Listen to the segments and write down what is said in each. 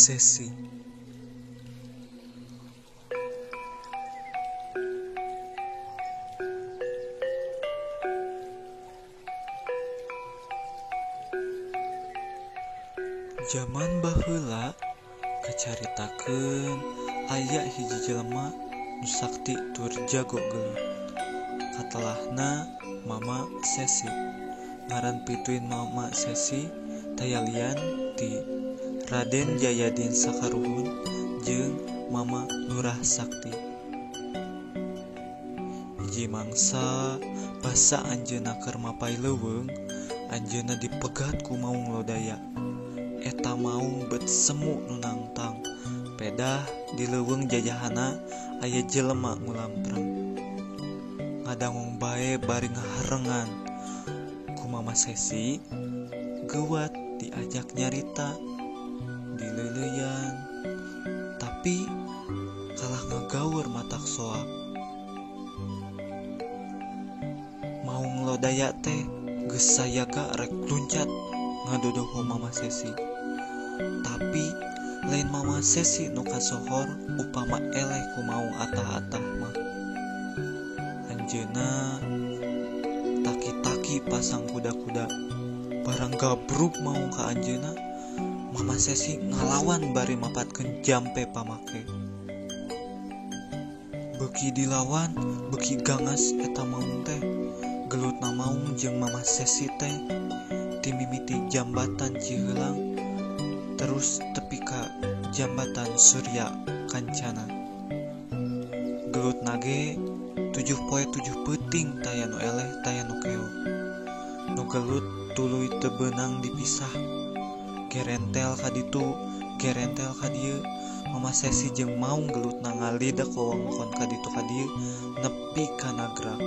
Sesi. Jaman baheula kacaritakeun aya hiji jelema nu sakti tur jago gelut. Katelahna Mama Sesi. Ngaran pituin Mama Sesi taya lian ti Raden Jayadin Sakaruhun jeung Mama Lurah Sakti. Hiji mangsa basa anjeunna keur mapay leuweung, anjeunna dipegat ku Maung Lodaya. Eta maung bet semu nu nangtang, pedah di leuweung jajahana aya jelema ngulamprang. Ngadangong bae bari ngaharengan ku Mama Sesi, geuwat diajak nyarita, dileuleuyan, tapi kalah ngagaur matak soak. Maung Lodaya teh geus sayaga rek luncat ngadodoho Mama Sesi. Tapi lain Mama Sesi nu kasohor upama eleh ku maung atah-atah mah. Anjeunna taki-taki pasang kuda-kuda, barang gabruk maung ka anjeunna, Mama Sesi ngalawan bari mapatkeun jampe pamake. Beuki dilawan, beuki gangas eta maung teh. Gelutna maung jeung Mama Sesi teh timimiti jambatan Ciheulang terus tepi ka jambatan Surya Kancana. Gelutna ge 7 poe 7 peuting taya nu eleh taya nu keok. Nu gelut tuluy teu beunang dipisah. Gerentel ka ditu, gerentel ka dieu. Mama Sesi jeung maung gelutna ngalidak wewengkon ka ditu ka dieu nepi ka Nagrak.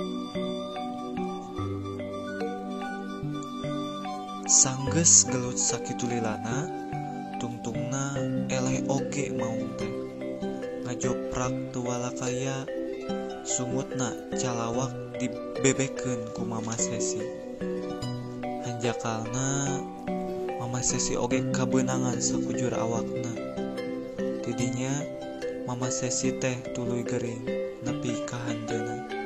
Sanggeus gelut sakitu lilana, tungtungna eleh oge maung teh. Ngajoprak teu walakaya, sungutna calawak dibebekeun ku Mama Sesi. Hanjakalna Mama Sesi oge kabeunangan sakujur awakna. Tidinya Mama Sesi teh tuluy gering nepi ka hanjeunna.